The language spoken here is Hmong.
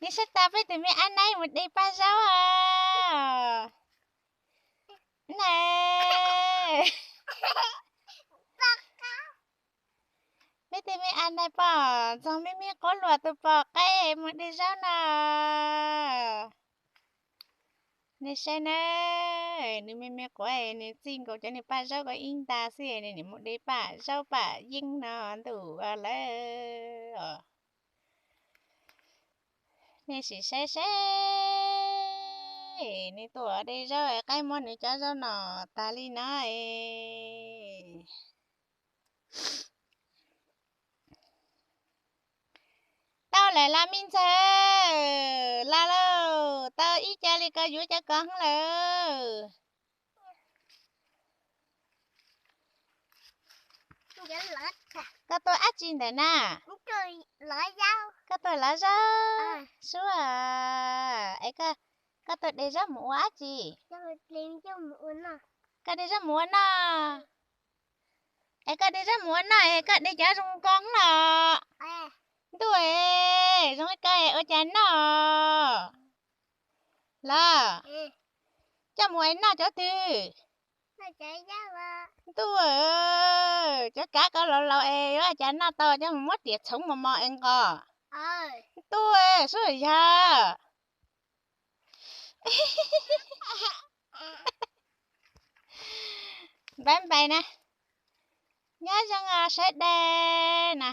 Neb saib tas peb tus me ab naib mus de paj zaub os. Na, peb tus me ab naib pom ntxoog me me quab luas tus pom qaib mus de zaub no. Nej saib na, nws me me quav nws txij nkaus cov niag paj zaub ko ib nta xwb, nws mus de paj zaub paj yeeb no ntuj lawm. Nej sim saib seb, nws tuaj de zaub qaib muab nws cov zaub no tas li no es. Tau lawm los me ntxhais, los lauj, tau ib co li ko yuav cov ko heev lawm. Koj tuaj dab tsi ntawm na? Koj tuaj lov zaub? Suab, es koj tuaj de zaub mus ua dab tsi? Koj de zaub mus ua noj? Es koj de zaub mus ua noj es koj de cov zoo ko los? Ntuj, zoo li ko ua cas noj? Los, coj mus es noj cov twg? Ntuj, cov kav ko laus laus es yuav cas noj tau, coj mus muab riam txhoov mos mos es nqos. Ntuj, suab yog. Npais npais na, nyob zoo sawv daws na.